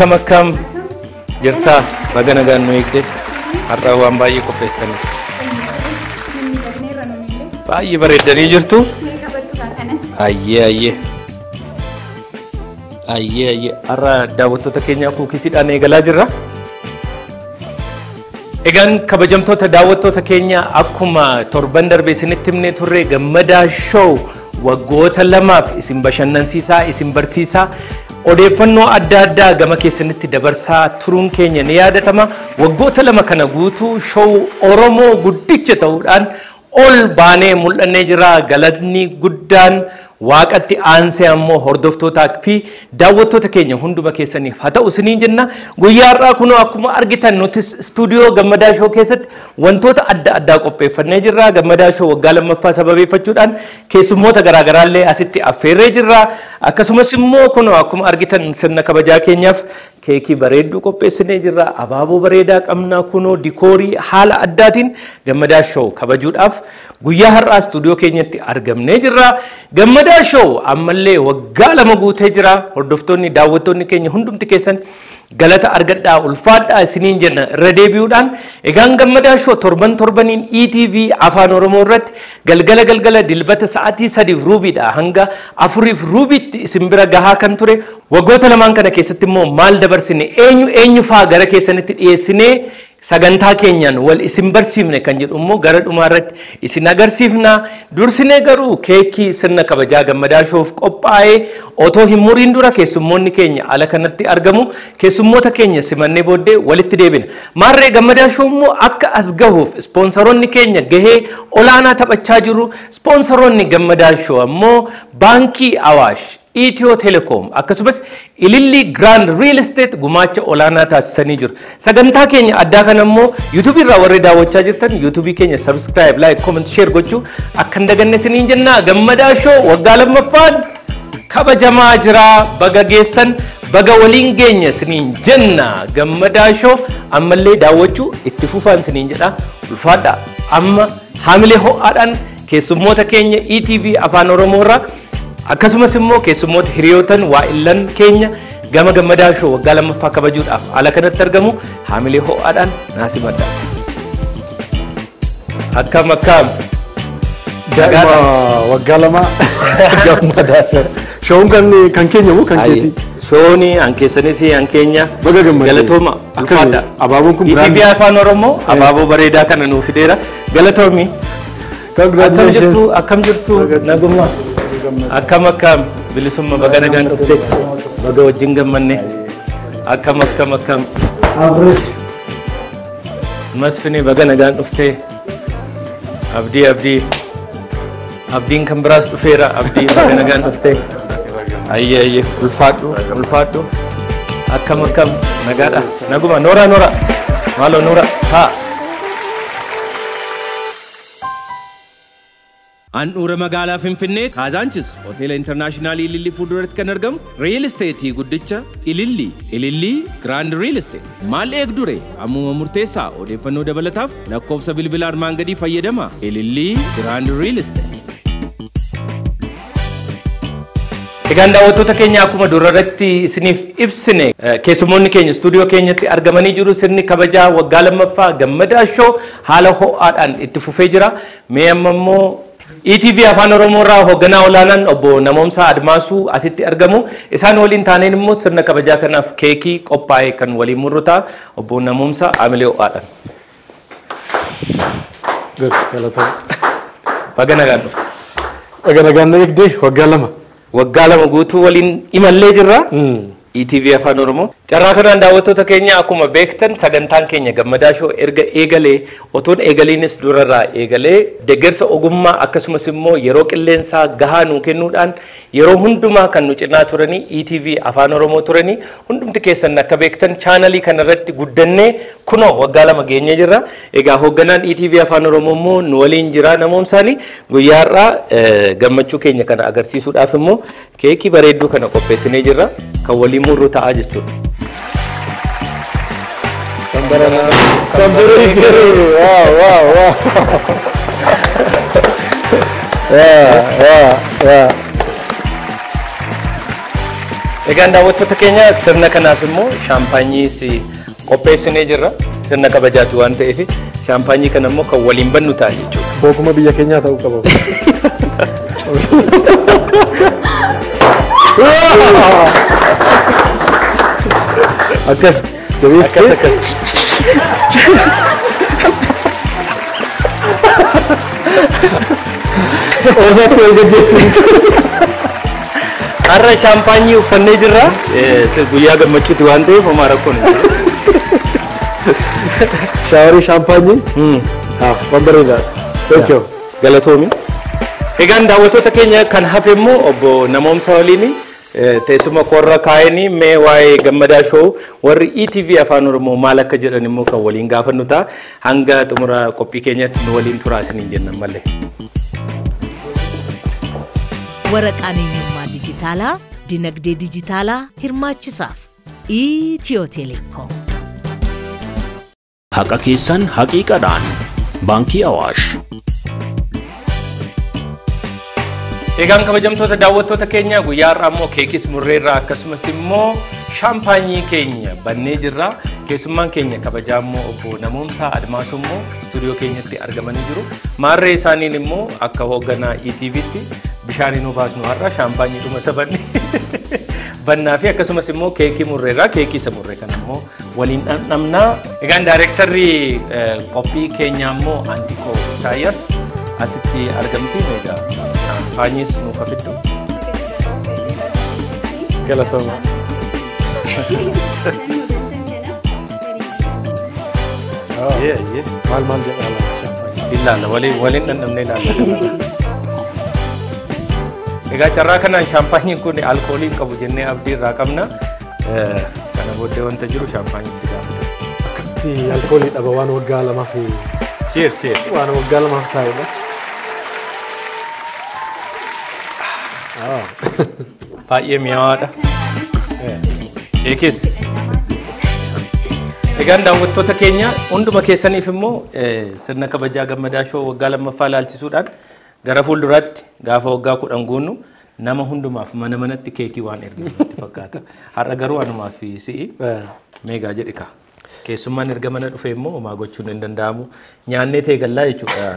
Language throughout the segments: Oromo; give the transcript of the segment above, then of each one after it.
Akkam akkam jirta baga nagaan nu eegde har'a waan baay'ee qopheessitanii. Baay'ee bareeddanii jirtu. Ayyee ayyee. Ayyee ayyee har'a daawwattoota keenya kuukisiidhaan eegalaa jirra. Egaan kabajamtoota daawwattoota keenya akkuma torban darbe isinitti himnee turre Gammadaa Show waggoota lamaaf isin bashannansiisaa isin barsiisaa odeeffannoo adda addaa gama keessanitti dabarsaa turuun keenya ni yaadatama. Waggoota lama kana guutuu show Oromoo guddicha ta'uudhaan ol baanee mul'annee jira. Galatni guddaan waaqatti aansee ammoo hordoftootaa fi daawwattoota keenya hunduma keessaniif haa ta'u isiniin jenna. Guyyaa har'aa kunoo akkuma argitan nutis istuudiyoo Gammadaa Show keessatti wantoota adda addaa qopheeffannee jirra. Gammadaa Show waggaa lammaffaa sababeeffachuudhaan keessummoota garaagaraallee asitti affeerree jirra. Akkasumas immoo kunoo akkuma argitan sirna kabajaa keenyaaf keekii bareedduu qopheessinee jirra. Abaaboo bareedaa qabna kunoo dikoorii haala addaatiin Gammadaa Show kabajuudhaaf guyyaa har'aa istuudiyoo keenyatti argamnee jirra. Gammadaa Show ammallee waggaa lama guutee jira. Hordoftoonni daawwattoonni keenya hundumti keessan galata argadhaa ulfaadhaa isiniin jenna irra deebi'uudhaan. Egaan Gammadaa Show torban torbaniin ETV Afaan Oromoo irratti galgala galgala dilbata sa'aatii 3:15 hanga 4:15 isin bira gahaa kan ture. Waggoota lamaan kana keessatti immoo maal dabarsine eenyu eenyu faa gara keessanitti dhiyeessinee sagantaa keenyaan wal isin barsiifne kan jedhu immoo gara dhumaa irratti isin agarsiifna. Dursinee garuu keekii sirna kabajaa Gammadaa Showf qophaa'ee otoo hin muriin dura keessummoonni keenya ala kanatti argamu. Keessummoota keenya simannee booddee walitti deebina. Maarree Gammadaa Show immoo akka as gahuuf ispoonsaroonni keenya gahee olaanaa taphachaa jiru. Ispoonsaroonni Gammadaa Show ammoo Baankii Awaash, Ethio Telecom akkasumas Ililli Grand Real Estate gumaacha olaanaa taasisanii jiru. Sagantaa keenya addaa kana immoo YouTube irraa warri daawwachaa jirtan YouTube keenya subscribe, like, comment, share gochuu akka hin daganne isiniin jenna. Gammadaa Show waggaa lammaffaan kabajamaa jira. Baga geessan baga waliin geenya isiniin jenna. Gammadaa Show ammallee daawwachuu itti fufaan isiniin jedha. Ulfaadha. Amma haamilee ho'aadhaan keessummoota keenya ETV Afaan Oromoo irraa akkasumas immoo keessummoota hiriyootan waa'illan keenya gama Gammadaa Show waggaa lammaffaa kabajuudhaaf ala kanatti argamu haamilee ho'aadhaan naasimadha. Akkam akkam. Daa'ima waggaa lama Gammadaa Show. Show'n kan keenya moo kan keeti? Showni an keessanis an keenya. Baga gammadee. Galatooma. Ulfaadha. Abaaboon kun ETV Afaan Oromoo abaaboo bareedaa kana nuu fideera. Galatoomi. Congratulations. Akkam jirtu? Nagummaa. Akkam akkam bilisummaa baga nagaan dhufte baga wajjin gammanne. Akkam akkam akkam. Masfini baga nagaan dhufte. Abdii abdii abdiin kan biraas dhufeera. Abdii baga nagaan dhufte. Ayyee ayyee ulfaadhu ulfaadhu. Akkam akkam nagaadha. Naguma noora noora maaloo noora haa. Handhuura magaalaa Finfinnee Kaazaanchis hoteela intarnaashinaal Ililli fuulduratti kan argamu Real Estate guddicha Ililli Ililli Grand Real Estate. Maal eegdure ammuma murteessaa odeeffannoo dabalataaf lakkoofsa bilbila armaan gadii fayyadama. Ililli Grand Real Estate. Egaan daawwattoota keenya akkuma durarratti isiniif ibsine keessummoonni keenya istuudiyoo keenyatti argamanii jiru. Sirni kabajaa waggaa lammaffaa Gammadaa Show haala ho'aadhaan itti fufee jira. Mee amma immoo ETV Afaan Oromoo irraa hoogganaa olaanaan obbo Namoomsaa Admaasuu asitti argamu. Isaan waliin taaneen immoo sirna kabajaa kanaaf keekii qophaa'e kan waliin murru ta'a. Obbo Namoomsaa haamilee ho'aadhaan. Baga nagaan dhufte. Baga nagaan eegdee waggaa lama. Waggaa lama guutuu waliin imallee jirra. ETV Afaan Oromoo. Carraa kanaan daawwattoota keenya akkuma beektan sagantaan keenya Gammadaa Show erga eegalee otoon eegaliinis durarraa eegalee deeggarsa ogummaa akkasumas immoo yeroo qilleensaa gahaa nuu kennuudhaan yeroo hundumaa kan nu cinaa turanii ETV Afaan Oromoo turanii hundumti keessan akka beektan chaanalii kanarratti guddannee kunoo waggaa lama geenyee jirra. Egaa hoogganaan ETV Afaan Oromoo immoo nu waliin jira namoomsaanii guyyaa har'aa gammachuu keenya kana agarsiisuudhaaf immoo keekii bareedduu kana qopheessinee jirra kan waliin murru ta'a jechuudha. Wow, wow, wow. Yeah, yeah, yeah. Egaan daawwattoota keenya sirna kanaaf immoo shaampaanyiis qopheessinee jirra. Sirna kabajaatu waan ta'eef shaampaanyii kana immoo kan waliin bannu ta'a jechuudha. Bookuma biyya keenyaa ta'uu qaba. Akkas jabeessitee. Akkas akkas. Qoosaatti wal gaggeessite. Har'a shaampaanyii uffannee jirra. Guyyaa gammachuuti waan ta'eef homaa rakkoon hin jiru. Shaaworii shaampaanyii. Waan bareedaadha. Thank you. Galatoomi. Egaan daawwattoota keenya kan hafe immoo obbo Namoomsa waliin teessuma korra kaa'anii mee waa'ee Gammadaa Show warri ETV Afaan Oromoo maal akka jedhan immoo kan waliin gaafannu ta'a. Hanga xumura qophii keenyatti nu waliin turaa isiniin jenna malee. Waraqaan eenyummaa dijitaalaa dinagdee dijitaalaa hirmaachisaaf Itiyoo Telekoom. Haqa keessan haqiiqadhaan Baankii Awaash. Egaan kabajamtoota daawwattoota keenya guyyaa har'aa immoo keekis murreerraa akkasumas immoo shaampaanyii keenya bannee jirra. Keessummaan keenya kabajaa immoo obbo Namoomsaa Admaasuu immoo istuudiyoo keenyatti argamanii jiru. Maarree isaaniin immoo akka hoogganaa ETVtti bishaan nu baasnu har'a shaampaanyii dhuma sabanne bannaa fi akkasumas immoo keekii murreerraa keekii isa murree kana immoo waliin dhandhamnaa. Egaan daayirektarri qophii keenyaa immoo Antikoo Isaayyaas asitti argamti. Egaa shaampaanyiis nuuf hafiddu. Galatooma. Maal maal jedhaa laata shaampaanyii? Ilaalla waliin dhandhamnee ilaalla. Egaa carraa kanaan shaampaanyiin kun alkoolii hin qabu jennee abdii irraa qabna. Kana booddee wanta jiru shaampaanyiitti gaafata. Akkamitti alkoolii dhaba waan waggaa lamaaf Cheers cheers. Waan waggaa lamaaf taa'edha. Baay'ee mi'aawaadha. Keekis. Egaan daawwattoota keenya hunduma keessaniif immoo sirna kabajaa Gammadaa Show waggaa lammaffaa ilaalchisuudhaan gara fuulduraatti gaafa waggaa 10 guunnu nama hundumaaf mana manatti keekii waan erginu natti fakkaata. Har'a garuu anumaa fi si'i meegaa jedhi kaa. Keessummaan erga mana dhufe immoo homaa gochuun hin danda'amu. Nyaannee ta'e gallaa jechuudha.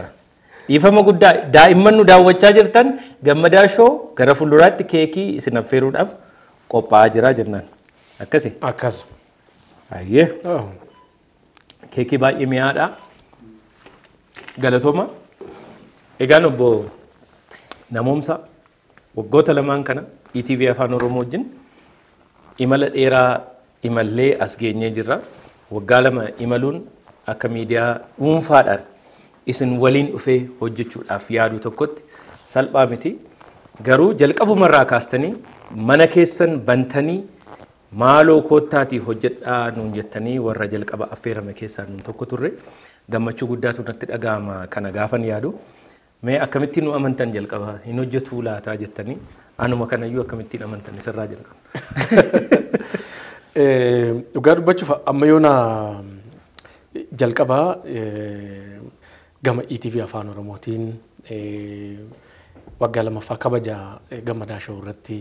Dhiifama guddaa daa'imman nu daawwachaa jirtan Gammadaa Show gara fuulduraatti keekii isin affeeruudhaaf qophaa'aa jira jennaan. Akkasi? Akkas. Ayyee. Keekii baay'ee mi'aadha. Galatooma. Egaan obbo Namoomsa waggoota lamaan kana ETV Afaan Oromoo wajjin imala dheeraa imallee as geenyee jirra. Waggaa lama imaluun akka miidiyaa dhuunfaadhaan isin waliin dhufee hojjechuudhaaf yaadu tokkotti salphaa miti. Garuu jalqabumarraa kaastanii mana keessan bantanii maaloo koottaatii hojjedhaa nuun jettanii warra jalqaba affeerame keessaa nuun tokko turre. Gammachuu guddaatu natti dhaga'ama kana gaafan yaadu. Mee akkamittiin nu amantan jalqaba hin hojjetuu laataa jettanii anuma kanayyuu akkamittiin amantan isarraa jalqaba. Dhugaa dubbachuuf amma yoona jalqabaa gama ETV Afaan Oromootiin waggaa lammaffaa kabaja Gammadaa Show irratti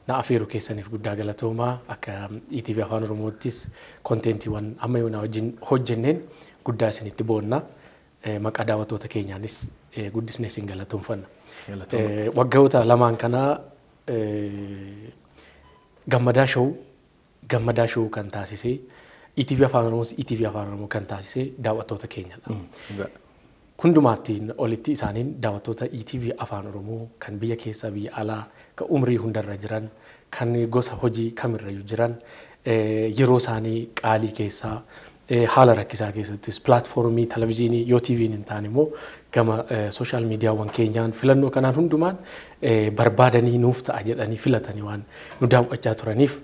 na afeeruu keessaniif guddaa galatoomaa. Akka ETV Afaan Oromoottis konteentiiwwan amma yoona wajjin hojjenneen guddaa isinitti boonna. Maqaa daawwattoota keenyaanis guddisnee isin galatoomfanna. Waggoota lamaan kanaa Gammadaa Show kan taasisee ETV Afaan Oromoos ETV Afaan Oromoo kan taasisee daawwattoota keenyadha. Hundumaattiin olitti isaaniin daawwattoota ETV Afaan Oromoo kan biyya keessaa biyya alaa kan umrii hundarra jiran kan gosa hojii kamirrayyuu jiran yeroo isaanii qaalii keessaa haala rakkisaa keessattis pilaatfoormii televizyiinii yoo TV'n hin taane immoo gama sooshaal miidiyaawwan keenyaan filannoo kanaan hundumaan barbaadanii nuuf ta'a jedhanii filatanii waan nu daawwachaa turaniif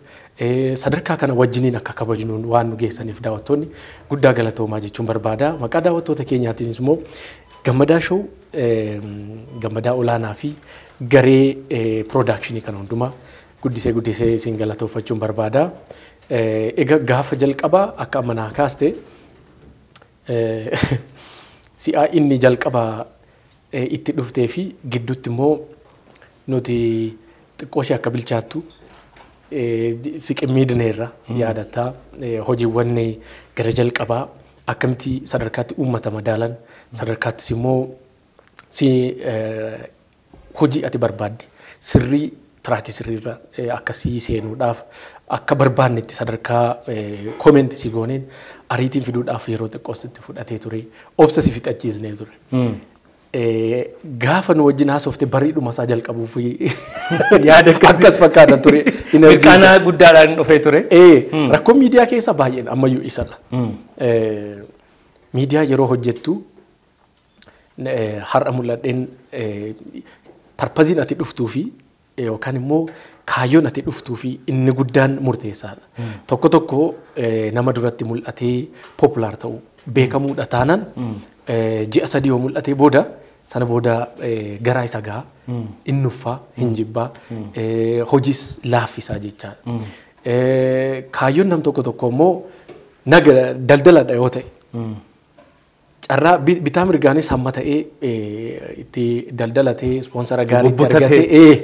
sadarkaa kana wajjiniin akka kabajnuun waan nu geessaniif daawwattoonni guddaa galatoomaa jechuun barbaada. Maqaa daawwattoota keenyaatiinis immoo Gammadaa Show Gammadaa Olaanaa fi garee piroodakshinii kana hundumaa guddisee guddisee isin galatooffachuun barbaada. Egaa gaafa jalqabaa akka amma naa kaaste si'a inni jalqabaa itti dhuftee fi gidduutti immoo nuti xiqqoo ishee akka bilchaattu Siqimmiidneerra yaadataa hojiiwwan gara jalqabaa akkamitti sadarkaatti uummata madaalan, sadarkaattis immoo si hojii ati barbaadde sirrii track sirriirra akkasii seenuudhaaf akka barbaannetti sadarkaa comment si gooneen ariitiin fiduudhaaf yeroo xiqqoo sitti fudhatee ture, obsa si fixachiisnee ture. Gaafa nu wajjin haasofte bariidhuma isaa jalqabuuf yaada akkas fakkaata ture. Mirqaanaa guddaadhaan dhufee ture. Rakkoo miidiyaa keessa baay'een ammayyuu isadha. Miidiyaa yeroo hojjettu har'a mul'adheen purpose iin ati dhuftuu fi yookaan immoo kaayyoon ati dhuftuu fi inni guddaan murteessaadha. Tokko tokko nama duratti mul'atee popular ta'uu beekamuudha taanaan ji'a 3 yoo mul'atee booda sana booda garaa isa gahaa, inni uffaa, hin jibbaa, hojiis laaffisaa jechaadha. Kaayyoon nam tokko tokko immoo naga daldaladha yoo ta'e carraa bitaa mirgaanis hamma ta'ee itti daldalatee sponsor gaarii argatee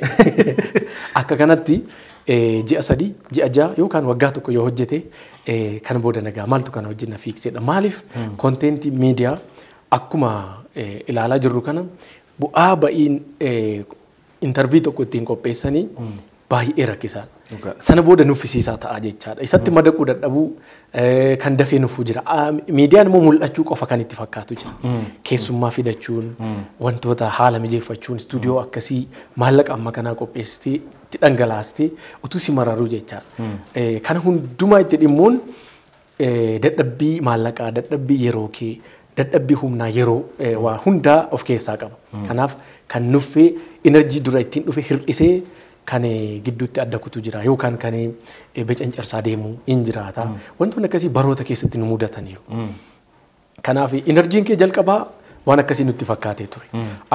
akka kanatti ji'a 3, ji'a 6 yookaan waggaa 1 yoo hojjete kan booda nagaa maaltu kana hojjenna fiikseedha. Maaliif content miidiyaa akkuma ilaalaa jirru kana bu'aa ba'iin interview tokko ittiin qopheessanii baay'ee rakkisaadha. Sana booda nuffisiisaa ta'a jechaadha. Isatti madaquu dadhabuu kan dafee nuffuu jira. Miidiyaan immoo mul'achuu qofa kan itti fakkaatu jira. Keessummaa fidachuun, wantoota haala mijeeffachuun, istuudiyoo akkasii maallaqa amma kanaa qopheessitee itti dhangalaastee utuu si mararuu jechaadha. Kana hundumaa itti dhimmuun dadhabbii maallaqaa, dadhabbii yeroo kee, dadhabbii humnaa yeroo waa hundaa of keessaa qaba. Kanaaf kan nuffee energy dura ittiin dhufe hir'isee kan gidduutti adda kutu jira yookaan kan becancarsaa deemu hin jiraata. Wantoonni akkasii baroota keessatti nu mudataniiru. Kanaaf energy n kee jalqabaa waan akkasii nutti fakkaatee ture.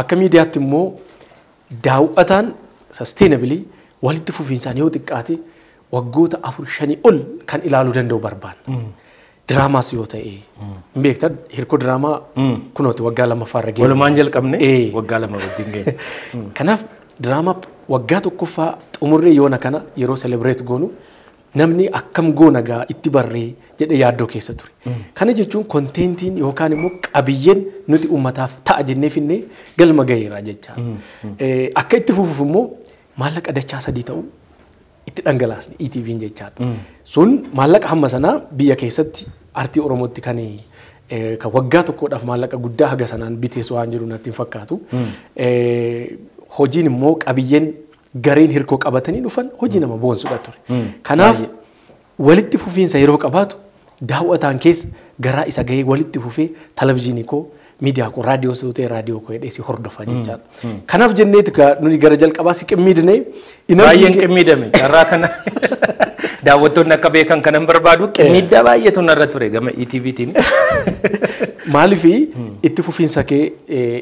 Akka miidiyaatti immoo daawwataan sustainably walitti fufiinsaan yoo xiqqaate waggoota 4, 5 ol kan ilaaluu danda'u barbaanna. Diraamaas yoo ta'e hin beektaa, hirkoo diraamaa kunooti waggaa 2ffaa irra geenye. Walumaan jalqabne, waggaa 2 wajjin geenye. Kanaaf diraamaa waggaa 1ffaa xumurree yoona kana yeroo celebrate goonu namni akkam goona gaa itti barree jedhee yaaddoo keessa ture. Kana jechuun content iin yookaan immoo qabiyyeen nuti uummataaf ta'a jennee finnee galma gaheera jechaadha. Akka itti fufuuf immoo maallaqa dachaa 3 ta'u itti dhangalaasne ETV'n jechaadha. Sun maallaqa hamma sanaa biyya keessatti artii Oromootti kan waggaa tokkodhaaf maallaqa guddaa haga sanaan biteessu waan jiru natti hin fakkaatu. Hojiin immoo qabiyyeen gareen hirkoo qabatanii dhufan hojii nama boonsudha ture. Kanaaf walitti fufiinsa yeroo qabaatu daawwataan keessa garaa isa gahee walitti fufee televizyiinii koo, miidiyaa koo, raadiyoo soo ta'e raadiyoo koo jedhee si hordofa jechaadha. Kanaaf jenneeti nuni gara jalqabaa si qimmiidnee. Baay'een qimmiidame carraa kana daawwattoonni akka beekan kanan barbaadu qimmiiddaa baay'eetu narra ture gama ETVtiin. Maaliif itti fufiinsa kee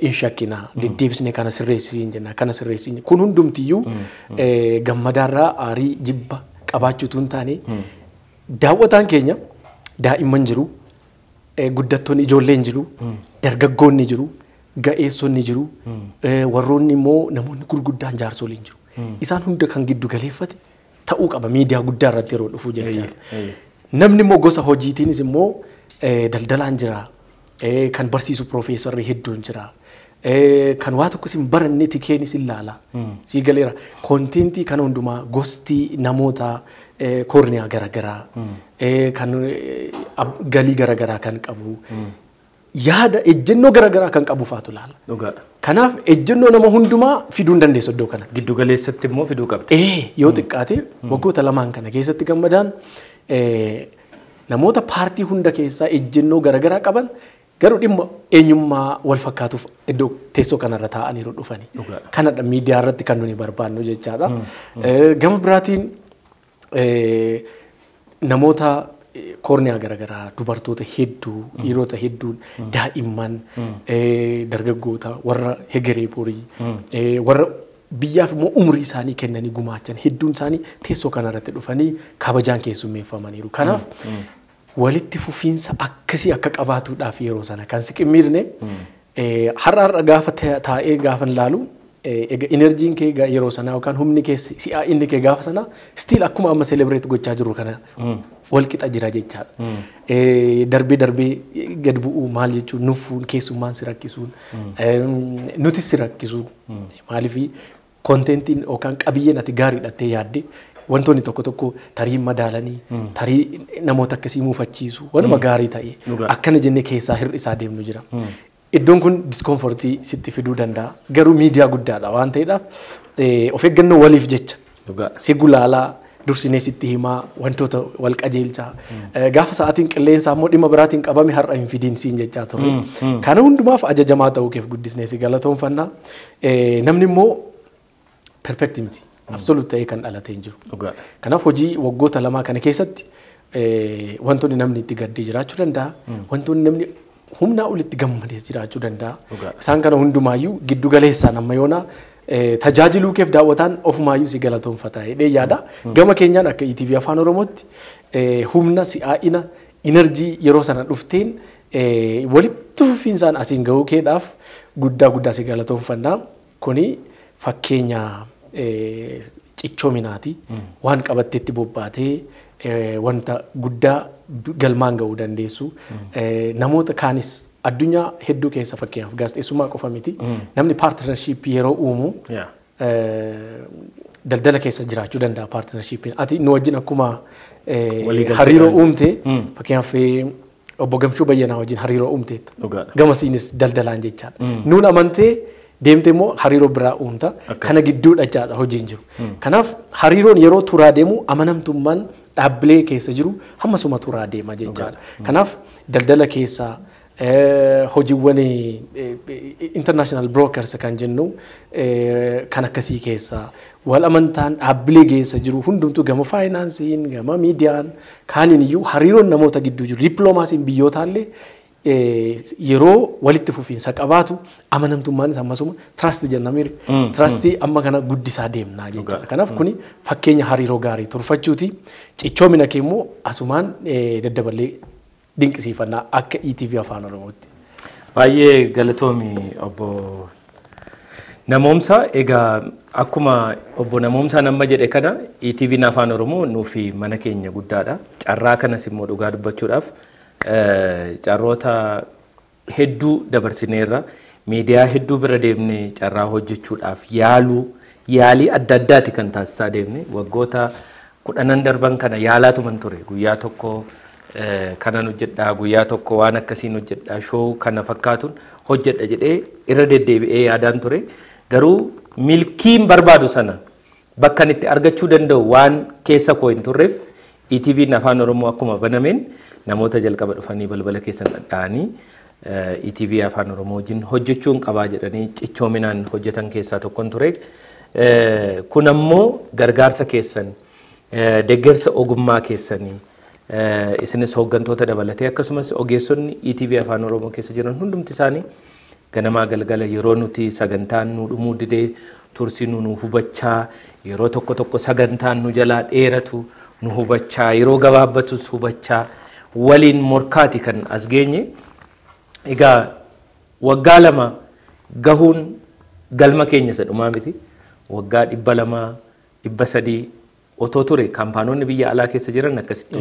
hin shakkina, deddeebisnee kana sirreessisiin jenna, kana sirreessisiin kun hundumtiyyuu gammadaarraa aarii jibba qabaachuutu hin taane, daawwataan keenya daa'imman jiru, guddattoonni ijoolleen jiru, dargaggoonni jiru, ga'eessonni jiru, warroonni immoo namoonni gurguddaan jaarsoliin jiru. Isaan hunda kan giddu galeeffate ta'uu qaba miidiyaa guddaa irratti yeroo dhufu jechaadha. Namni immoo gosa hojiitiinis immoo daldalaan jira, kan barsiisu piroofeesarri hedduun jira. Kan waa tokko sin baranne tikeenis ilaala. Sii galeera. Content kana hundumaa gosti namoota koorniyaa garaagaraa kan galii garaagaraa kan qabu yaada ejjennoo garaagaraa kan qabu faatu ilaala. Kanaaf ejjennoo nama hundumaa fiduu hin dandeessu iddoo kanatti. Giddu galeessatti immoo fiduu qabdi. Yoo xiqqaate waggoota 2 kana keessatti gammadaan namoota paartii hunda keessaa ejjennoo garaagaraa qaban garuu dhimma eenyummaa wal fakkaatuuf iddoo teessoo kanarra taa'aniiru dhufanii. Kanadha miidiyaa irratti kan nuni barbaannu jechaadha. Gama biraatiin namoota koorniyaa garaagaraa, dubartoota hedduu, dhiirota hedduun, daa'imman, dargaggoota, warra hegeree borii, warra biyyaaf immoo umurii isaanii kennanii gumaachan hedduun isaanii teessoo kanarratti dhufanii kabajaan keessummeeffamaniiru. Kanaaf walitti fufiinsa akkasii akka qabaatuudhaaf yeroo sana kan si qimmiidne har'a har'a gaafa taa'ee gaafa ilaalu Egaa enerjiin kee yeroo sanaa yookaan humni kee si'aa inni kee gaafa sanaa still akkuma amma celebrate gochaa jirru kana wal qixa jira jechaadha. Darbee darbee gad bu'uu maal jechuun, nuffuun, keessummaan si rakkisuun, nutis si rakkisuun, maaliif contentiin yookaan qabiyyeen ati gaariidha yaadde wantoonni tokko tokko tarii madaalanii, tarii namoota akkasii muufachiisu, wanuma gaarii ta'e akkana jennee keessaa hir'isaa deemnu jira. Iddoon kun discomfortii sitti fiduu danda'a. Garuu miidiyaa guddaadha waan ta'eedhaaf of eeggannoo waliif jecha si gulaalaa, dursinee sitti himaa, wantoota wal qajeelchaa. Gaafa sa'aatiin qilleensaa immoo dhimma biraatiin qabame har'a hin fidiin siin jechaa turre. Kana hundumaaf ajajamaa ta'uu keef guddisnee si galatoonfannaa. Namni immoo perfect miti. Absolute ta'ee kan dhalatee hin jiru. Kanaaf hojii waggoota 2 kana keessatti wantoonni namni itti gaddee jiraachuu danda'a. Wantoonni namni humnaa olitti gammadees jiraachuu danda'a. Isaan kana hundumaayyuu giddu galeessaan amma yoonaa tajaajiluu keef daawwataan ofumaayyuu si galatoonfata jedhee yaada. Gama keenyaan akka ETV Afaan Oromootti humna, si'aa'ina, energy yeroo sana dhufteen walitti fufiinsaan asiin gahuu keedhaaf guddaa guddaa si galatoonfannaa. Kuni fakkeenya cichoominaati. Waan qabatteetti bobbaatee wanta guddaa galmaan gahuu dandeessu. Namoota kaanis addunyaa hedduu keessa, fakkeenyaaf gaazexeessummaa qofa miti. Namni partnershipii yeroo uumu daldala keessa jiraachuu danda'a partnershipiin. Ati nu wajjin akkuma hariiroo uumte, fakkeenyaaf obbo Gamshuu Bayyanaa wajjin hariiroo uumteetta. Gamasiinis daldalaan jechaadha. Nuun amantee deemte immoo hariiroo biraa uumta. Kana gidduudha jechaadha hojiin jiru. Kanaaf hariiroon yeroo turaa deemu amanamtummaan dhaabbilee keessa jiru hammasuma turaa deema jechaadha. Kanaaf daldala keessa, hojiiwwan international brokers kan jennu kan akkasii keessa, wal amantaan dhaabbilee keessa jiru hundumtuu gama faayinaansiin, gama miidiyaan kaaniin iyyuu hariiroon namoota gidduu jiru, dippiloomaasiin biyyootallee yeroo walitti fufiinsa qabaatu amanamtummaan ammasuma trust jennamiire. Trustii amma kana guddisaa deemnaa jechuudha. Kanaaf kuni fakkeenya hariiroo gaarii turfachuuti. Cichoomina kee immoo asumaan daddaballee dinqisiifannaa akka ETV Afaan Oromootti. Baay'ee galatoomi, obbo Namoomsa. Egaa akkuma obbo Namoomsaan amma jedhe kana, ETV'n Afaan Oromoo nuufi mana keenya guddaadha. Carraa kanas immoo dhugaa dubbachuudhaaf carroota hedduu dabarsineerra. Miidiyaa hedduu bira deemnee carraa hojjechuudhaaf yaaluu, yaalii adda addaati kan taasisaa deemne. Waggoota 10n darban kana yaalaatuman ture. Guyyaa tokko kanan hojjedhaa, guyyaa tokko waan akkasiin hojjedhaa, show kana fakkaatuun hojjedha jedhee irra deddeebi'ee yaadaan ture. Garuu milkiin barbaadu sana bakka itti argachuu danda'u waan keessa koo hin turreef, ETV'n Afaan Oromoo akkuma banameen namoota jalqaba dhufanii balbala keessan dhadha'anii ETV Afaan Oromoo wajjin hojjechuun qabaa jedhanii cichoominaan hojjetan keessaa tokkon ture. Kun ammoo gargaarsa keessan, deeggarsa ogummaa keessanii, isinis hooggantoota dabalatee akkasumas ogeessonni ETV Afaan Oromoo keessa jiran hundumti isaanii ganamaa galgala yeroo nuti sagantaan nu dhumuu didee tursinu nu hubachaa, yeroo tokko tokko sagantaan nu jalaa dheeratu nu hubachaa, yeroo gabaabbatus hubachaa waliin morkaati kan as geenye. Egaa waggaa 2 gahuun galma keenya isa dhumaa miti. Waggaa 200, 300 otoo ture, kaampaanonni biyya alaa keessa jiran akkasitti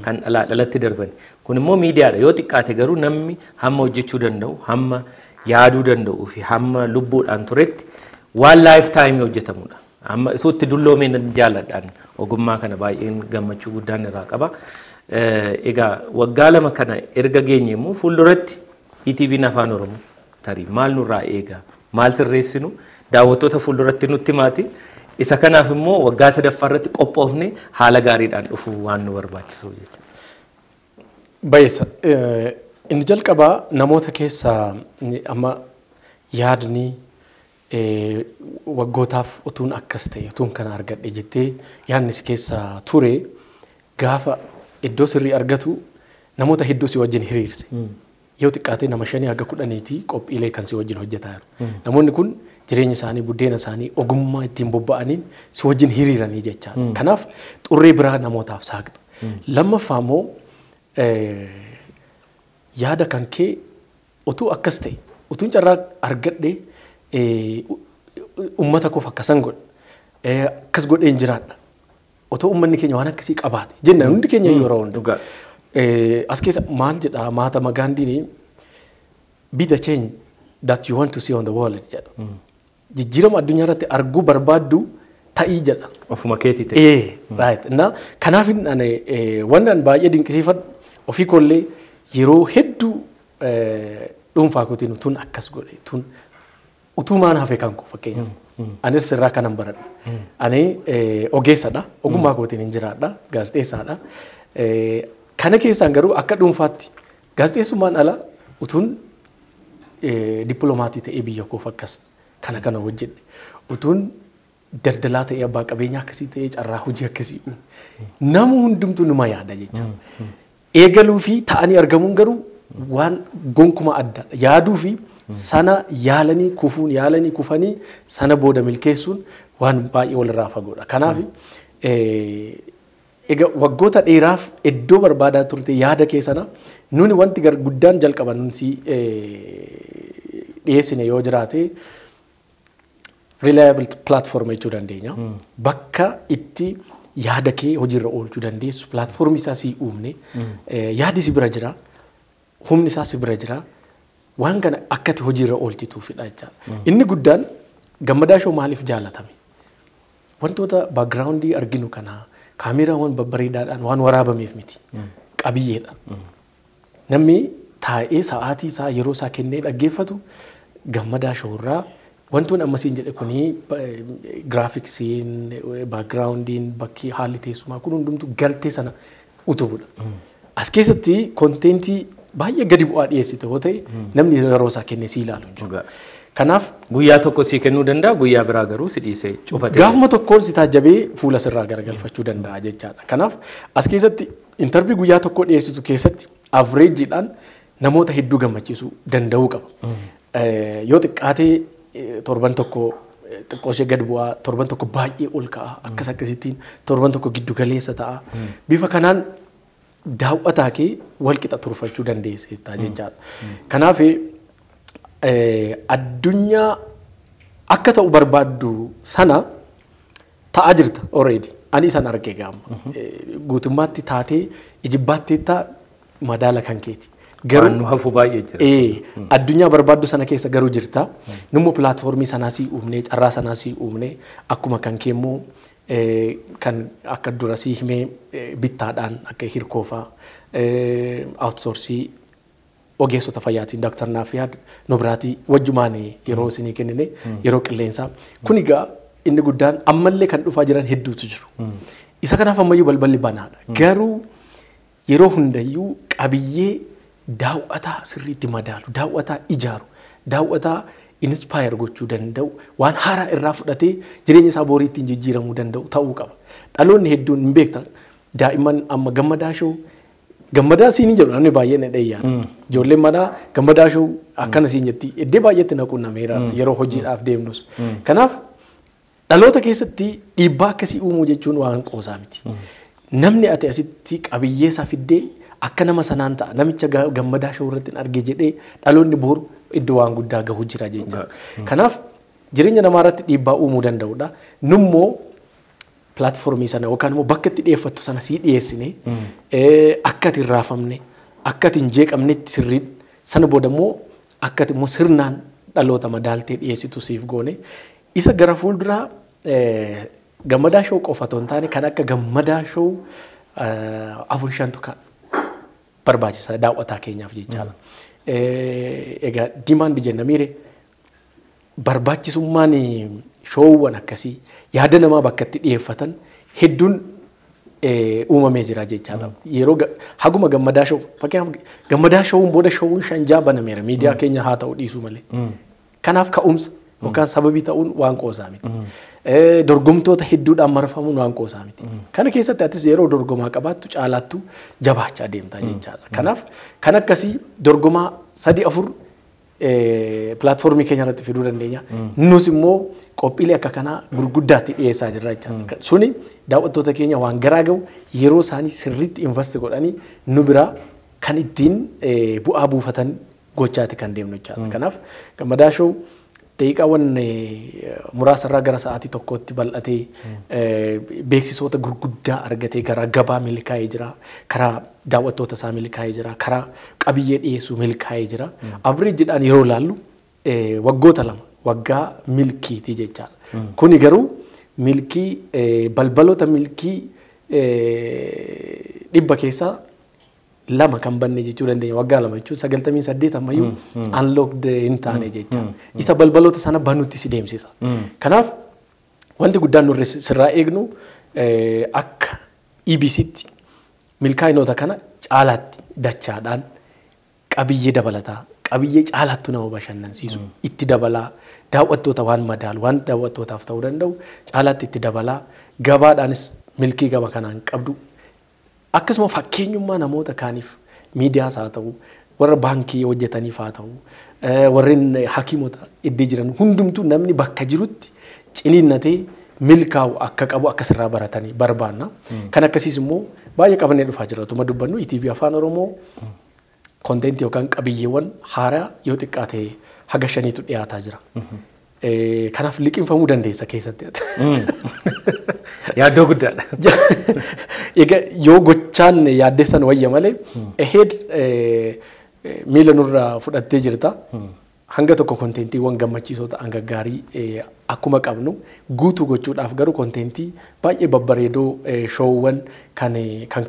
kan alaa dhalatti darban. Kun immoo miidiyaadha. Yoo xiqqaate garuu namni hamma hojjechuu danda'u, hamma yaaduu danda'uu fi hamma lubbuudhaan turetti waan life timeii hojjetamudha. Amma itoo itti dulloomee nan jaalladhaan, ogummaa kana baay'een gammachuu guddaan irraa qaba. Egaa waggaa 2 kana erga geenye immoo fuulduratti ETV'n Afaan Oromoo tarii maal nurraa eega, maal sirreessinu, daawwattoota fuulduratti nutti himaati. Isa kanaaf immoo waggaa sadaffaa irratti qophoofne haala gaariidhaan dhufuu waan nu barbaachisu jechuudha. Bayeessa. Inni jalqabaa namoota keessaa amma yaadni waggootaaf utuun akkas ta'e, utuun kana argadhe jettee yaadni si keessa ture gaafa iddoo sirrii argatu namoota hedduu si wajjin hiriirse. Yoo xiqqaate nama 5 haga 10ti qophiilee kan si wajjin hojjetaa jiru. Namoonni kun jireenya isaanii, buddeena isaanii, ogummaa ittiin bobba'aniin si wajjin hiriiranii jechaadha. Kanaaf xurree biraa namootaaf saaqxa. Lammaffaa immoo yaada kan kee utuu akkas ta'e, utuun carraa argadhe, Uummata koof akkasan godhe, akkas godheen jiraadha. Otoo uummanni keenya waan akkasii qabaate jenna hundi keenya yeroo hunda. As keessa maal jedha Mahatma Gandhiin, "Be the change that you want to see on the world" jedha. Jijjiirama addunyaa irratti arguu barbaaddu ta'ii jedha. Ofuma keetii ta'e. Right. Na kanaaf ani wanni ani baay'ee dinqisiifadhu ofii koollee yeroo hedduu dhuunfaa kootiin tun akkas godhe, tun utuu maan hafe kan koo fakkeenyaaf. Ani sirraa kanan baradha. Ani ogeessadha. Ogummaa kootiin hin jiraadha. Gaazexeessaadha. Kana keessaan garuu akka dhuunfaatti gaazexeessummaan ala utuun dippiloomatii ta'ee biyya koof akkas kana kana hojjedhe. Utuun daldalaa ta'ee, abbaa qabeenyaa akkasii ta'ee, carraa hojii akkasii uume. Nama hundumtuu numa yaada jecha. Eegaluu fi ta'anii argamuun garuu waan gonkuma adda. Yaaduu fi sana yaalanii kufuun, yaalanii kufanii sana booda milkeessuun waan baay'ee walirraa fagoodha. Kanaaf egaa waggoota dheeraaf iddoo barbaadaa turte yaada kee sana nuni wanti guddaan jalqaba nun si dhiyeessine yoo jiraate reliable platform jechuu dandeenya. Bakka itti yaada kee hojiirra oolchuu dandeessu platformii isaa sii uumne. Yaadi si bira jira, humni isaa si bira jira, waan kana akkati hojiirra oolchituufidha jechaadha. Inni guddaan Gammadaa Show maaliif jaalatame? Wantoota backgroundii arginu kana kaameraawwan babbareedaadhaan waan waraabameef miti. Qabiyyeedha. Namni taa'ee sa'aatii isaa, yeroo isaa kennee dhaggeeffatu Gammadaa Showrraa wantoonni ammasiin jedhe kuni, graphicsiin, backgroundiin, bakki haalli teessumaa kun hundumtu galtee sana utubudha. As keessatti contentii baay'ee gadi bu'aa dhiyeessite yoo ta'e namni yeroo isaa kennee si ilaalu hin jiru. Kanaaf Guyyaa tokko sii kennuu danda'a, guyyaa biraa garuu si dhiisee cufatee. Gaafuma tokkoon si taajjabee fuula sirraa garagalfachuu danda'a jechaadha. Kanaaf as keessatti interview guyyaa tokko dhiyeessitu keessatti averageiidhaan namoota hedduu gammachiisuu danda'uu qaba. Yoo xiqqaatee torban tokko xiqqoo ishee gad bu'aa, torban tokko baay'ee ol ka'a, akkas akkasittiin torban tokko giddu galeessa ta'a. Bifa kanaan daawwataa kee wal qixa turfachuu dandeessa jechaadha. Kanaaf addunyaa akka ta'u barbaaddu sana ta'aa jirta already. Ani isan arge gaama. Guutummaatti taatee ijibbaatteetta madaala kan keeti. Garuu nu hafu baay'ee jira. Addunyaa barbaaddu sana keessa garuu jirta. Nummoo platformii sanaa sii uumnee, carraa sanaa sii uumnee, akkuma kan kee immoo kan akka dura sii himee bittaadhaan akka hirkoofaa, outsourcii ogeessota fayyaatiin Dr. Naafiyaad Nobiraatii wajjumaan yeroo isinii kennine yeroo qilleensaa. Kun egaa inni guddaan ammallee kan dhufaa jiran hedduutu jiru. Isa kanaaf ammayyuu balballi banaadha. Garuu yeroo hundayyuu qabiyyee daawwataa sirriitti madaalu, daawwataa ijaaru, daawwataa inspire gochuu danda'u, waan haaraa irraa fudhatee jireenya isaa borii ittiin jijjiiramuu danda'u ta'uu qaba. Dhaloonni hedduun hin beektan, daa'imman amma Gammadaa Show, Gammadaa siin jedhu namni baay'een na dheeyyaadha. Ijoolleen manaa Gammadaa Show akkana siin jetti, iddoo baay'eetti na quunnameera yeroo hojiidhaaf deemnus. Kanaaf dhaloota keessatti dhiibbaa akkasii uumuu jechuun waan qoosaa miti. Namni ati asitti qabiyyee isaa fiddee akka nama sanaan ta'a, namicha Gammadaa Show irratti hin arge jedhee dhaloonni boru iddoo waan guddaa gahu jira jechuudha. Kanaaf jireenya namaa irratti dhiibbaa uumuu danda'udha. Nummoo platformii sana yookaan immoo bakka itti dhiyeeffattu sana sii dhiyeessine, akka ati hin raafamne, akka ati hin jeeqamnetti sirriin sana booda immoo akka ati immoo sirnaan dhaloota madaaltee dhiyeessitu siif goone. Isa gara fuulduraa Gammadaa Show qofa otoo hin taane kan akka Gammadaa Show afur shantu kan barbaachisa daawwataa keenyaaf jechaadha. Egaa demand jenna miire, barbaachisummaan showwan akkasii yaada namaa bakka itti dhiyeeffatan hedduun uumamee jira jechaadha. Yeroo haguma Gammadaa Show, fakkeenyaaf Gammadaa Showun booda showun shanjaa banameera miidiyaa keenya haa ta'u dhiisuu malee. Kanaaf ka'umsa yookaan sababii ta'uun waan qoosaa miti. Dorgomtoota hedduudhaan marfamuun waan qoosaa miti. Kana keessatti atis yeroo dorgomaa qabaattu caalaattu jabaachaa deemtaa jechaadha. Kanaaf kan akkasii dorgomaa sadi afur platformii keenya irratti fiduu dandeenya. Nus immoo qophiilee akka kanaa gurguddaatti dhiyeessaa jirra jechaadha. Suni daawwattoota keenya waan garaa gahu, yeroo isaanii sirriitti invest godhanii nu biraa kan ittiin bu'aa buufatan gochaati kan deemnu jechaadha. Kanaaf Gammadaa Show Daqiiqaawwan muraasarraa gara sa'aatii tokkootti bal'atee beeksisoota gurguddaa argatee gara gabaa milkaa'ee jira. Karaa daawwattoota isaa milkaa'ee jira. Karaa qabiyyee dhiyeessuu milkaa'ee jira. Average-dhaan yeroo ilaallu waggoota 2 waggaa milkiiti jechaadha. Kuni garuu milkii balbaloota milkii 100 keessaa 2 kan banne jechuu dandeenya. Waggaa 2 jechuun 98 ammayyuu unlocked hin taane jecha. Isa balbaloota sana banuutti si deemsisa. Kanaaf wanti guddaan nurri sirraa eegnu akka EBCtti milkaa'inoota kana caalaatti dachaadhaan qabiyyee dabalataa, qabiyyee caalaattu nama bashannansiisu itti dabalaa, daawwattoota waan madaalu, waan daawwattootaaf ta'uu danda'u caalaatti itti dabalaa, gabaadhaanis milkii gaba kanaan qabdu akkasuma fakkeenyummaa namoota kaaniif miidiyaas haa ta'u, warra baankii hojjetaniif haa ta'u, warreen hakiimota iddoo jiran hundumtuu namni bakka jirutti ciniinnatee milkaa'u akka qabu akkasirraa baratanii barbaanna. Kan akkasiis immoo baay'ee qabannee dhufaa jira. Otuma dubbannu ETV Afaan Oromoo konteentii yookaan qabiyyeewwan haaraa yoo xiqqaate haga 5tu dhiyaataa jira. Kanaaf liqinfamuu dandeessa keessatti. Yaaddoo guddaadha. Egaa yoo gochaan yaaddeessan wayya malee ahead miila nurraa fudhattee jirta. Hanga tokko konteentiiwwan gammachiisoo ta'an gaggaarii akkuma qabnu guutuu gochuudhaaf garuu konteentii baay'ee babbareedoo shoowwan kan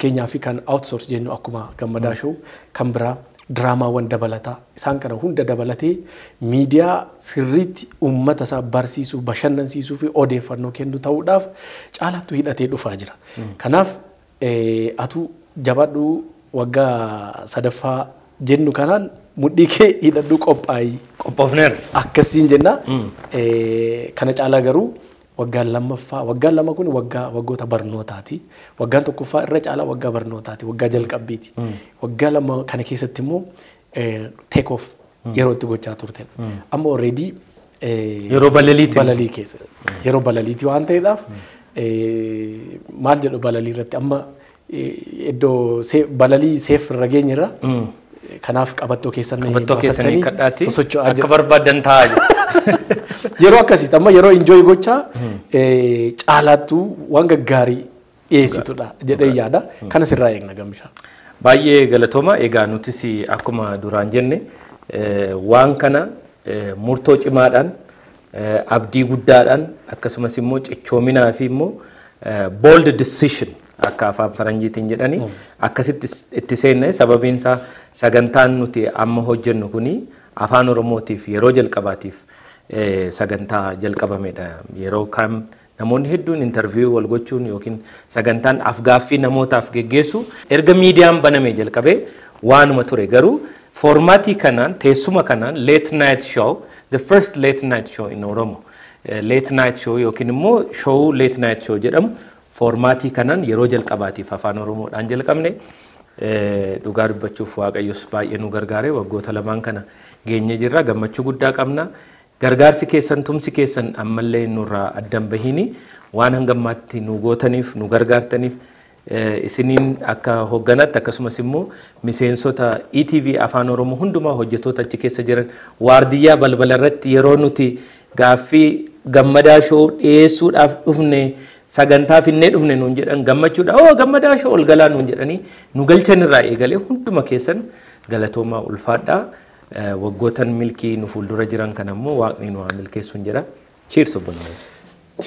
keenyaa fi kan outsource jennu akkuma Gammadaa Show kan biraa diraamaawwan dabalataa isaan kana hunda dabalatee miidiyaa sirriitti uummata isaa barsiisuu, bashannansiisuu fi odeeffannoo kennu ta'uudhaaf caalaattu hidhatee dhufaa jira. Kanaaf atuu jabaadhu waggaa 3ffaa jennu kanaan mudhii kee hidhadhu qophaayi. Qophoofneerra. Akkasiin jenna. Kana caalaa garuu waggaan 2ffaa, waggaan 2 kun waggoota barnootaati. Waggaan 1ffaa irra caalaa waggaa barnootaati, waggaa jalqabbiiti. Waggaa 2 kana keessatti immoo take off yeroo itti gochaa turtedha. Amma already yeroo balaliiti. Balalii keessa. Yeroo balaliiti waan ta'eedhaaf maal jedhu balalii irratti amma iddoo balalii seef irra geenyerra. Kanaaf qabattoo keessan Qabattoo keessanii kadhaatti sosocho'aa akka jiru. barbaadan taa'aa jiru. Yeroo akkasitti amma yeroo enjoy gochaa caalaattuu waan gaggaarii dhiyeessitudha jedhee yaada. Kana sirraa eegna gamshaa. Baay'ee galatooma. Egaa nutis akkuma duraan jenne waan kana murtoo cimaadhaan, abdii guddaadhaan, akkasumas immoo cichoominaa fi immoo bold decision akka afaan faranjiitiin jedhani akkasitti itti seenne. Sababiin isaa sagantaan nuti amma hojjennu kuni afaan Oromootiif yeroo jalqabaatiif sagantaa jalqabamedha. Yeroo kam namoonni hedduun interview wal gochuun yookiin sagantaan afgaaffii namootaaf geggeessu erga miidiyaan baname jalqabee waanuma ture, garuu foormaatii kanaan, teessuma kanaan late night show, the first late night show in Oromo, late night show yookiin immoo show late night show jedhamu foormaatii kanaan yeroo jalqabaatiif afaan Oromoodhaan jalqabne. Dhugaa dubbachuuf Waaqayyos baay'ee nu gargaare, waggoota 2 kana geenye jirra, gammachuu guddaa qabna. Gargaarsi keessan, tumsi keessan ammallee nurraa addan bahini waan hangammaatti nu gootaniif, nu gargaartaniif isiniin akka hoogganaatti, akkasumas immoo miseensota ETV Afaan Oromoo hundumaa, hojjettoota achi keessa jiran, waardiyyaa balbala irratti yeroo nuti gaaffii Gammadaa Show dhiyeessuudhaaf dhufne, sagantaa finnee dhufne nuun jedhan gammachuudha, oo Gammadaa Show ol galaa nuun jedhanii nu galchan irraa eegalee hunduma keessan galatoomaa, ulfaadhaa. Waggootan milkii nu fuuldura jiran kan ammoo Waaqni nu haa milkeessuun jedha. Cheers, obbo Namoota.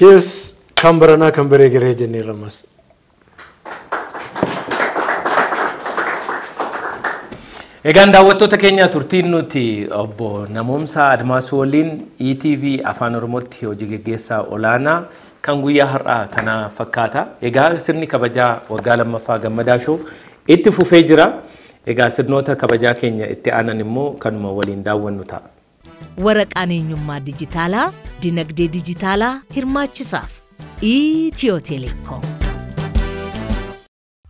Cheers, kan baranaa kan baree garee jenneerra ammas. Egaan daawwattoota keenya, turtiin nuti obbo Namoomsaa Admaasuu waliin ETV Afaan Oromootti hojii geggeessaa olaanaa kan guyyaa har'aa kana fakkaata. Egaa sirni kabajaa waggaa 2ffaa Gammadaa Show itti fufee jira. Egaa sirnoota kabajaa keenya itti aanan immoo kanuma waliin daawwannu ta'a. Waraqaan eenyummaa dijitaalaa dinagdee dijitaalaa hirmaachisaaf. Itiyoo Telekoom.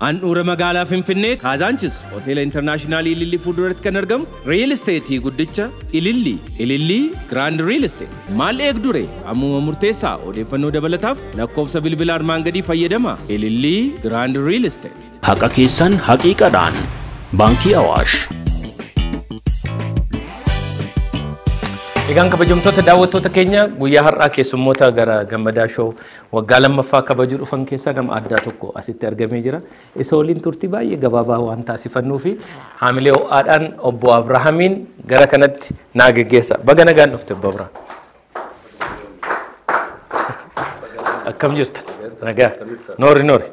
Handhuura magaalaa Finfinnee Kaazaanchis hoteela Intarnaashinaal Ilillii fuulduratti kan argamu real esteetii guddicha Ilillii, Ilillii Grand Real Estate. Maal eegdure? Ammuma murteessaa. Odeeffannoo dabalataaf lakkoofsa bilbila armaan gadii fayyadama. Ilillii Grand Real Estate. Haqa keessan haqiiqadhaan. Baankii Awaash. Egaan kabajamtoota daawwattoota keenya, guyyaa har'aa keessummoota gara Gammadaa Show waggaa lammaffaa kabajuu dhufan keessaa nama addaa tokko asitti argamee jira. Isa waliin turtii baay'ee gabaabaa waan taasifannuu fi haamilee ho'aadhaan obbo Abrahaamiin gara kanatti naa geggeessa. Baga nagaan dhufte, obbo Abrahaam. Akkam jirta? Nagaa. Noori noori.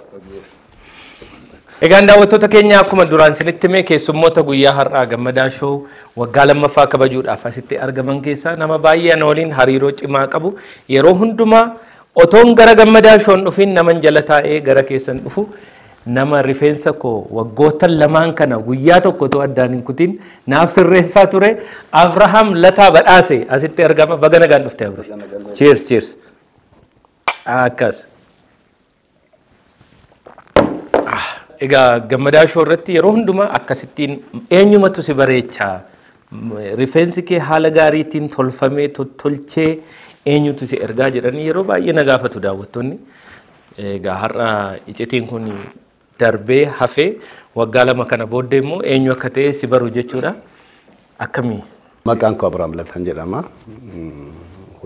Egaan daawwattoota keenya, akkuma duraan isinitti hime, keessummoota guyyaa har'aa Gammadaa Show waggaa lammaffaa kabajuudhaaf asitti argaman keessaa nama baay'ee ana waliin hariiroo cimaa qabu, yeroo hundumaa otoon gara Gammadaa Shown dhufin naman jala taa'ee gara keessan dhufu, nama rifeensa koo waggoota lamaan kana guyyaa tokko otoo addaan hin kutin naaf sirreessaa ture, Abrahaam Lataa Badhaase asitti argama. Baga nagaan dhufte, Abrahaam. Cheers, cheers. Akkas. Egaa Gammadaa Show irratti yeroo hundumaa akkasittiin eenyumatu si bareechaa, rifeensi kee haala gaariitiin tolfamee tottolchee eenyutu si ergaa jedhanii yeroo baay'ee na gaafatu daawwattoonni. Egaa har'a icitiin kun darbee hafee waggaa 2 kana booddee immoo eenyu akka ta'e si baru jechuudha. Akkamii? Maqaan koo Abiraam Lataan jedhama.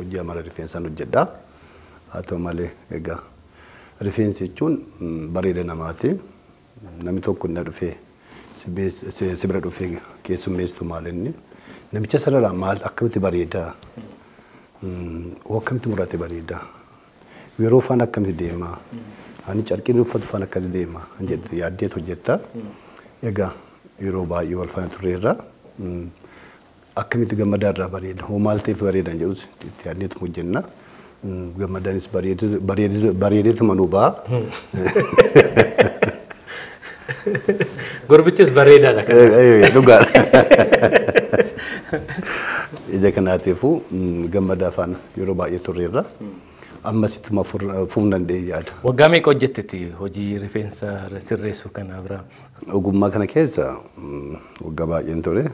Hojii amala rifeensaan hojjedha. Haa ta'u malee, egaa rifeensi jechuun bareeda namaati. Namni tokko inni dhufee si bira dhufee keessummeessitu maal inni namicha sanarraa maal akkamitti bareedaa, oo akkamitti murate bareedaa, yeroo faana akkamitti deemaa, ani carqiin uffatu faana akkamitti deemaa yaaddeetu hojjetta. Egaa yeroo baay'ee wal faana turreerra. Akkamitti Gammadaa irraa bareeda, hoo maal ta'eef bareedan jedhus itti yaadneetu hojjenna. Gammadaanis bareedeetuma nu ba'a. Gurbichis bareedaadha. Dhugaadha. Ija kanaatiifuu Gammadaa faana yeroo baay'ee turreerra. Ammas ittuma fuuf danda'ee yaada. Waggaa meeqa hojjetteti hojii rifeensa sirreessuu kana, Abiraam? Ogummaa kana keessa waggaa baay'een ture.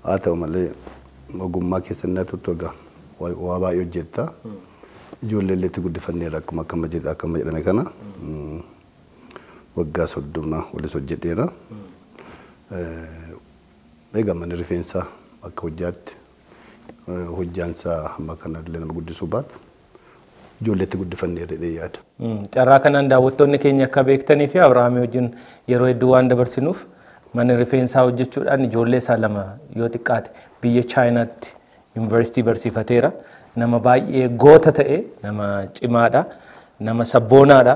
Haa ta'u malee, ogummaa keessa inni turtu egaa waa baay'ee hojjetta. Ijoollee illee itti guddifanneera akkuma akkama jedhame kana. Waggaa 30 walis hojjedheera. Egaa manni rifeensaa akka hojjaatti hojjaansaa hamma kana illee nama guddisuu baatu ijoollee itti guddifanneera jedhee yaada. Carraa kanaan daawwattoonni keenya akka beektanii fi Abiraamii wajjin yeroo hedduu waan dabarsinuuf, mana rifeensaa hojjechuudhaan ijoollee isaa lama yoo xiqqaate biyya Chaayinaatti yuunivarsiitii barsiifateera. Nama baay'ee goota ta'e, nama cimaadha, nama sabboonaadha.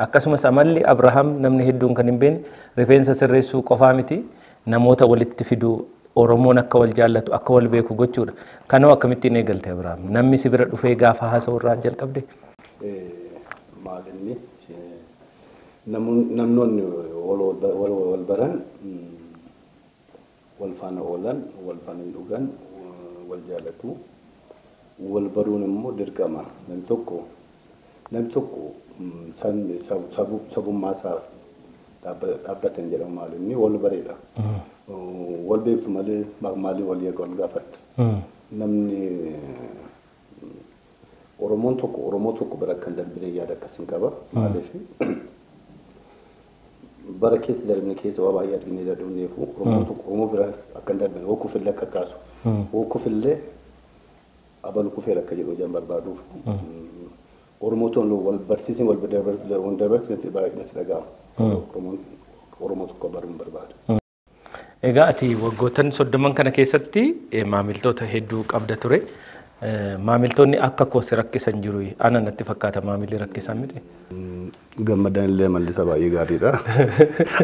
Akkasumas amalli Abrahaam namni hedduun kan hin beekne rifeensa sirreessuu qofaa miti, namoota walitti fiduu, Oromoon akka wal jaallatu, akka wal beeku gochuudha. Kanoo akkamittiin eegalte, Abrahaam? Namni si bira dhufee gaafa haasa'u irraa jalqabde? Maal inni namoonni wal baran, wal faana oolan, wal faana hin dhugan, wal jaallatu. Wal baruun immoo dirqama. Namni tokko sabummaa isaaf dhaabbatan jedhamu maal inni wal bareedha. Wal beektu malee maalii wal wal gaafatta? Namni Oromoon tokko Oromoo tokko bira kan darbine yaada akkasiin qaba. Maaliif, bara keessa darbine keessa waa baay'ee arginee dadhabneefu Oromoon tokko Oromoo bira akka hin darbine, hoo kufillee akka kaasu, hoo kufillee abalu kufeera akka jedhu hojii barbaaduuf Oromoo toon wal barsiisin wal dabarsin baay'ee natti dhaga'ama. Oromoon Oromoo tokko baruun barbaada. Egaa ati waggoottan 30n kana keessatti maamiltoota hedduu qabda ture. Maamiltoonni akka koo si rakkisan jiru. Ana natti fakkaata maamilli rakkisan miti. Gammadaan illee amalli isaa baay'ee gaariidha.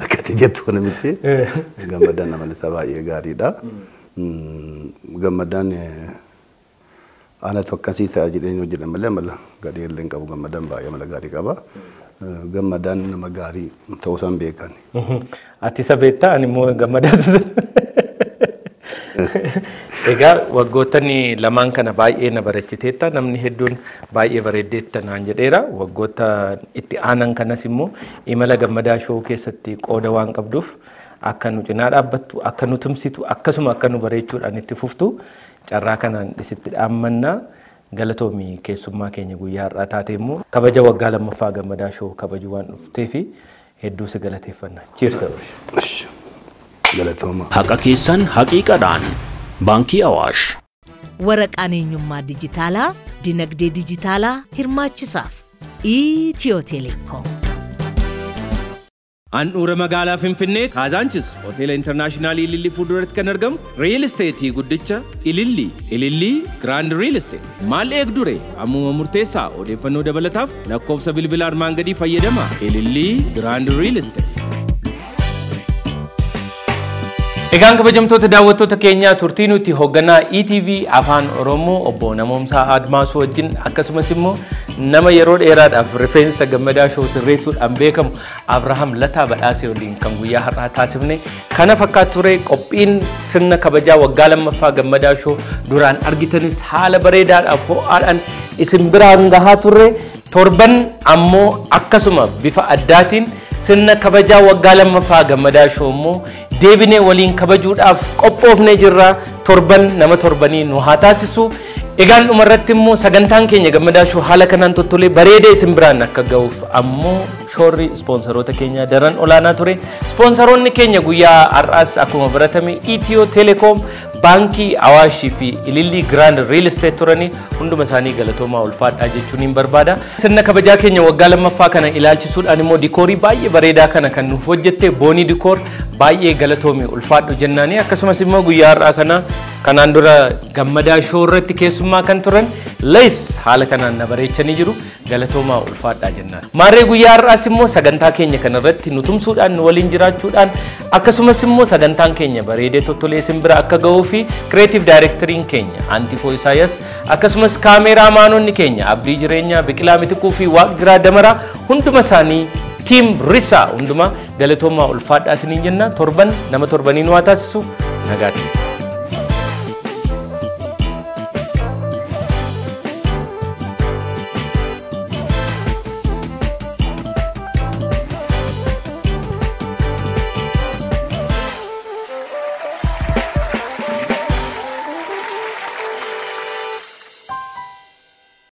Akka ati jettu kana miti. Gammadaan amalli isaa baay'ee gaariidha. Gammadaan anatu akkasii ta'a jedhee hojjedha malee amala gadhee illee hin qabu. Gammadaan baay'ee amala gaarii qaba. Gammadaan nama gaarii ta'uu isaan beekan. Ati isa beektaa, ani immoo Gammadaas. Egaa waggoottan lamaan kana baay'ee na barachiteetta, namni hedduun baay'ee bareeddeetta naan jedheera. Waggoota itti aanan kanas immoo imala Gammadaa Show keessatti qooda waan qabduuf akka nu cinaa dhaabbattu, akka nu tumsitu, akkasuma akka nu bareechuudhaan itti fuftu carraa kanaan isitti dhaammannaa. Galatoomii, keessummaa keenya guyyaa har'aa taate immoo kabaja waggaa lammaffaa Gammadaa Show kabaju waan dhuftee fi hedduu si galateeffanna. Cheers. Galatooma. Haqa keessan haqiiqadhaan. Baankii Awaash. Waraqaan eenyummaa dijitaalaa dinagdee dijitaalaa hirmaachisaaf. Itiyoo Telekoom. Handhuura magaalaa Finfinnee Kaazaanchis hoteela Intarnaashinaal Ilillii fuulduratti kan argamu Real Esteetii guddicha Ilillii Ilillii Giraand Real Esteet. Maal eegdure ammuma murteessaa odeeffannoo dabalataaf lakkoofsa bilbila armaan gadii fayyadama. Ilillii Giraand Real Esteet. Egaan kabajamtoota daawwattoota keenyaa turtii nuti hoogganaa ETV Afaan Oromoo obbo Namoomsaa Admaasuu wajjin akkasumas immoo nama yeroo dheeraadhaaf rifeensa Gammadaa Show sirreessuudhaan beekamu Abrahaam Lataa Badhaasee waliin kan guyyaa har'aa taasifne kana fakkaatu ture. Qophiin sirna kabajaa waggaa lammaffaa Gammadaa Show duraan argitanis haala bareedaadhaaf ho'aadhaan isin biraan gahaa turre. Torban ammoo akkasuma bifa addaatiin sirna kabajaa waggaa lammaffaa Gammadaa Show immoo deebinee waliin kabajuudhaaf qophoofnee jirra. Torban nama torbanii nu haa taasisu. Egaan dhumarratti immoo sagantaan keenya Gammadaa Show haala kanaan tottolee bareedee isin biraan akka ga'uuf ammoo shoorri ispoonsaroota keenya daran olaanaa ture. Ispoonsaroonni keenya guyyaa har'aas akkuma baratame Itiyoo Telekoom, Baankii Awaashii fi Ilillii Giraand Real Estate turanii hunduma isaanii galatoomaa ulfaadhaa jechuun hin barbaada. Sirna kabajaa keenya waggaa lammaffaa kana ilaalchisuudhaan immoo dikoorii baay'ee bareedaa kana kan nuuf hojjette Boonii Dikoor baay'ee galatoomii ulfaadhu jennaanii, akkasumas immoo guyyaa har'aa kana kanaan dura Gammadaa Show irratti keessummaa kan turan Lees haala kanaan na bareechanii jiru, galatoomaa ulfaadhaa jennaan. Maarree guyyaa har'aas immoo sagantaa keenya kanarratti nu tumsuudhaan nu waliin jiraachuudhaan akkasumas immoo sagantaan keenya bareedee tottolee isin bira akka ga'uu fi kireetiif daayireekteriin keenya Antikoo Isaayas akkasumas kaameeraamaanonni keenya Abdii Jireenyaa, Biqilaa Mitikuu fi Waaqjiraa Damaraa hunduma isaanii tiim Risaa hunduma galatoomaa ulfaadhaa isiniin jenna. Torban nama torbanii nu haa taasisu. Nagaatti.